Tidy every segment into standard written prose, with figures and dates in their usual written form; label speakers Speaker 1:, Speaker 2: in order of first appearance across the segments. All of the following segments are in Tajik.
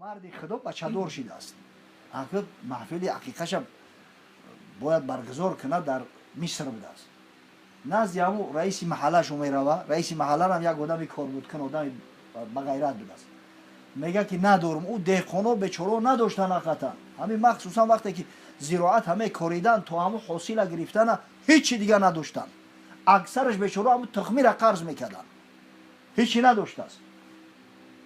Speaker 1: Марди худо бачадор шидааст. Акы маҳфили ақиқаша бояд баргузор кунад, дар Миср будааст. Назди ҳаму раиси маҳаллашу мерава. Раиси маҳалларам як одами корбудкун, одами бағайрат будааст. Мега ки надорум. Ӯ деҳқоно бечоро надоштан ҳақиқатан. Ҳамин махсусан вақте ки зироат ҳаме коридан, то ҳаму ҳосила гирифтана ҳечи дига надоштанд. Аксараш бечоро ҳаму тухмира қарз мекарданд. Ҳечи надоштааст.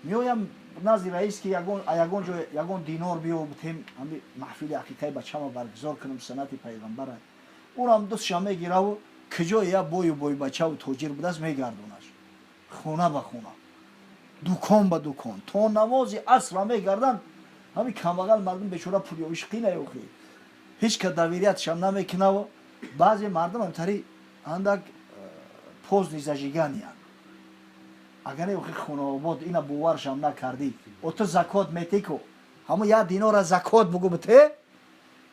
Speaker 1: Меоям назди раис, ки ягон ҷо ягон динор биё бутем, ҳами маҳфили ақиқаи бачама баргузор кунам, суннати пайғамбара. Ӯрам дустша мегираву куҷое я бою бойбачаву тоҷир будааст, мегардонаш хона ба хона, дукон ба дукон, то намози асра мегарданд. Ҳами камбағал мардум бечора пулёвиш қинаёхи, ҳеҷ ка довериятшам намекунаву баъзе мардум ҳамтари андак поздний зажиганиянд. Агар не, охи, хонаобод ина боваршам накардӣ. О, ту закот метику, ҳамо як динора закот бугу, бите,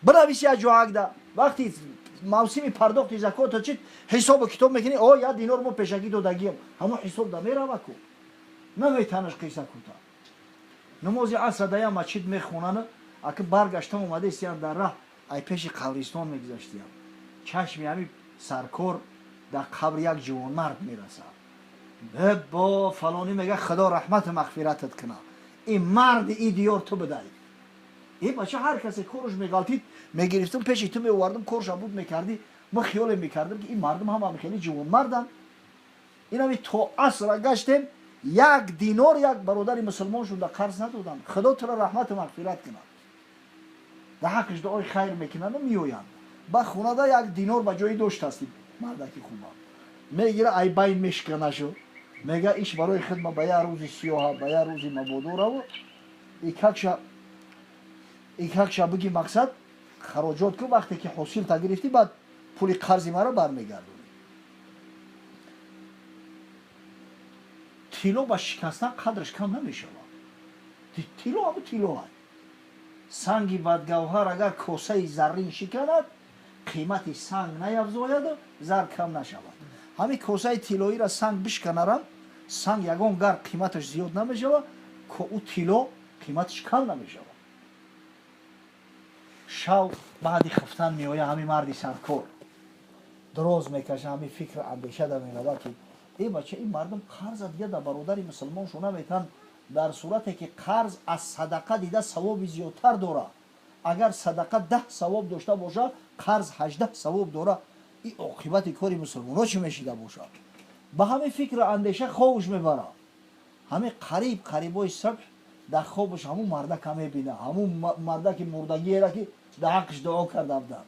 Speaker 1: бинависи як ҷоакда. Вақти мавсими пардохти закото чи ҳисобу китоб мекунӣ? О, як динор мо пешакӣ додагиям, ҳамо ҳисоб да мерава ку, наметанаш қисса кута. Намози асра да як масҷид мехонанд. Аки баргаштам, омадаистиям, дар раҳ ай пеши қабристон мегузаштиям. Чашми ҳами саркор дар қабри як ҷавонмард мерасад. Бо фалонӣ, мега, худо раҳмату мағфиратат куна, ин марди и диёр ту будай. Э бача, ҳар касе корш меғалтид, мегирифтам, пеши ту меовардам, корша буд мекардӣ. Ма хиёле мекардам, ки ин мардум ҳама хеле ҷавонмарданд. Инами то асра гаштем, як динор як бародари мусулмон шуда қарз надодам. Худо туро раҳмату мағфират кунад. Дар ҳаққиш дуои хайр мекунанду меоянд ба хонада. Як динор ба ҷои доштасти. Мардаки хуба мегира, ай байн мешканашу мега: иш барои хидма, ба як рӯзи сиёҳа, ба як рӯзи мабодораву икакша биги, мақсад хароҷот кун. Вақте ки ҳосилта гирифтӣ, баъд пули қарзи маро бармегардонӣ. Тилло ба шикастан қадраш кам намешавад. Тилло ҳаму тилло аст. Санги бадгавҳар агар косаи заррин шиканад, қимати санг наявзояду зар кам нашавад. Ҳамин косаи тиллоиро санг бишканарам, санг ягон гар қиматаш зиёд намешавад, ӯ тилло қиматаш кам намешавад. Шав баъди хифтан меоя. Ҳамин марди саркор дроз мекаша, ҳамин фикр андеша да мерава, ки э бача, ин мардум қарза дига да бародари мусулмоншо наметан, дар сурате ки қарз аз садақа дида савоби зиёдтар дора. Агар садақа 10 савоб дошта боша, қарз 18 савоб дора. И оқибати кори мусулмоно чӣ мешида бошад? Ба ҳамин фикру андеша хобуш мебара. Ҳамин қариб қарибои субҳ дар хобуш ҳамун мардака мебина, ҳамун мардаки мурдагиера, ки дар ҳаққиш дуо карда буданд.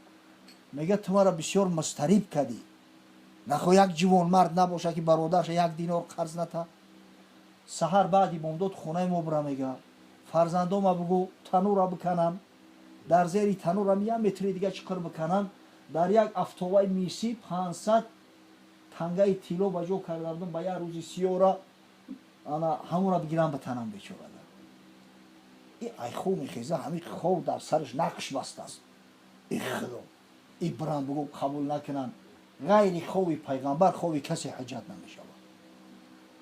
Speaker 1: Мега: ту мара бисёр мустариб кардӣ. Нахо як ҷивонмард набоша, ки бародарша як динор қарз ната? Саҳар баъди бомдод хонаи мо бура, мега, фарзандома бугӯ танура биканам, дар зери танурам як метри дига чиқир биканам. Дар як афтоваи мисӣ 500 тангаи тилло ба ҷо карда будам, ба як рӯзи сиёра ана ҳамура бигирам, битанам бечорада. И айхоб мехеза, ҳамин хоб дар сараш нақш бастааст. И худо, и бирам бугӯ, қабул накунанд. Ғайри хоби пайғамбар хоби касе ҳуҷҷат намешавад.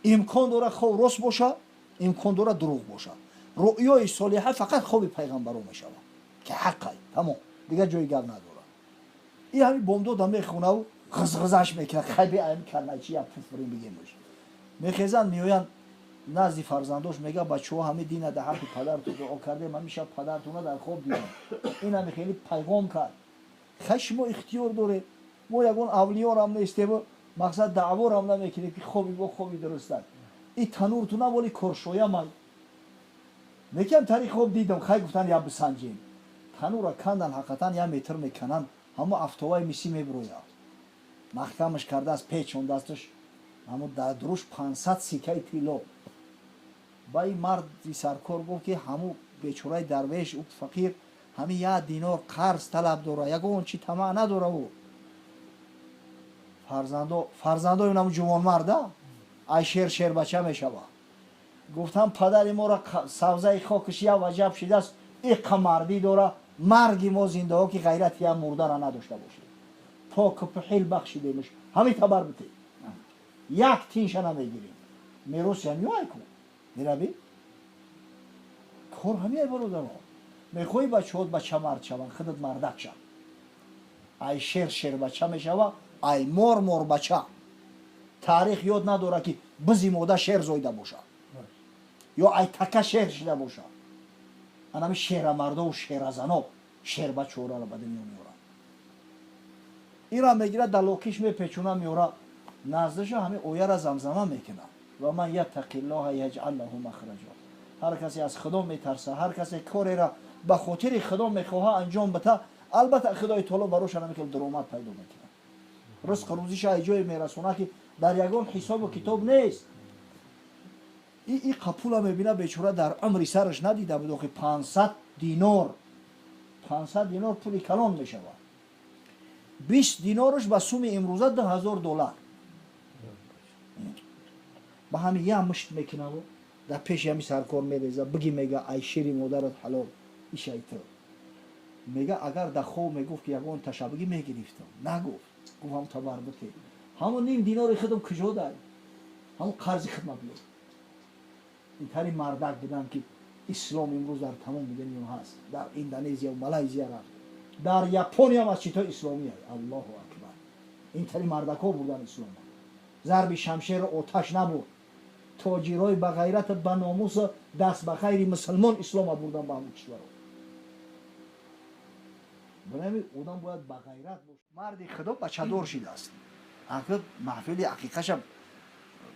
Speaker 1: Имкон дора хоб рост боша, имкон дора дурӯғ боша. Рӯёи солиҳа фақат хоби пайғамбаро мешавад, ки ҳаққай, тамом, дигар ҷои гап надорад. И ҳамин бомдода мехонаву ғизғизаш мекунад. Хайби ами карначи я пуфрин бигемш. Мехезанд, меоянд назди фарзандош. Мега: бачаҳо, ҳами дина дар ҳаққи падарту дуо кардем, ҳами шаб падартуна дар хоб дидам, инами хеле пайғом кард. Хай, шумо ихтиёр доред, мо ягон авлиёрам нестему, мақсад даъворам намекунем, ки хоби мо хоби дурустад. И тануртуна воли коршоямай некиам тари хоб дидам. Хай, гуфтан, я бисанҷем. Танура кандан, ҳақиқатан як метр мекананд, ҳамо афтоваи мисӣ мебирояд. Маҳкамаш кардааст, печондасташ, ҳамо дар дуруш 500 сикаи тилло. Ба ин марди саркор гуфт, ки ҳаму бечораи дарвеш, ӯ фақир, ҳамин як динор қарз талаб дора, ягон чи тамаъ надора. Ӯ фарзандо, фарзандои наму ҷувонмарда, ай шер шербача мешава. Гуфтам: падари моро савзаи хокиш як ваҷаб шидааст, иққа мардӣ дора. Марги мо зиндаҳо, ки ғайрати як мурдара надошта бошем. Поку пухил бахшидемш, ҳамин табар бите, як тинша намегирем. Меросиам ёай ку мираби. Кор ҳамин, бародарон. Мехоҳӣ бачаҳот бачамард шаванд, худат мардак шав. Ай шер шербача мешава, ай мор морбача. Таърих ёд надорад, ки бизи мода шер зоида бошад ё ай така шер шида бошад. Анами шерамардову шеразано шербачораро ба дунё меоранд. Ира мегирад, далокиш мепечуна, меора наздаша, ҳамин ояра замзама мекунад: ومن يتق الله يجعل له مخرجا. Ҳар касе аз Худо метарса, ҳар касе корера ба хотири Худо мехоҳа анҷом бита, албатта, Худои Таоло барош ҳамин даромад пайдо мекунад, ризқ рӯзиша ай ҷое мерасона, ки дар ягон ҳисобу китоб нест. И қапула мебина, бечора дар умри сараш надида буд. Охи, 500 динор, 500 динор пули калон мешавад. 20 динораш ба суми имрӯза 2000 доллар. Ба ҳамин як мушт мекунаву дар пеши ҳами саркор мереза. Биги, мега, ай шири модарат ҳалол, ишайту. Мега, агар дар хоб мегуфт, ки ягон ташаббугӣ мегирифтам. Нагуфт, гуфт: ҳамн табар бите, ҳамон ним динори худам куҷо дай, ҳамон қарзи хидмат биёр. Интари мардак будам, ки ислом имрӯз дар тамоми дунё ҳаст. Дар Индонезия, Малайзия рафт, дар Япония масҷидҳои исломия. Аллоҳу акбар! Интари мардакҳо бурдан ислома. Зарби шамшеру оташ набуд. Тоҷирои ба ғайрат, ба номусу даст ба хайри мусулмон ислома бурдан ба ҳамон кишварҳо. Барои одам бояд ба ғайрат бош. Марди Худо бачадор шидааст. Ака, маҳфили ақиқаша.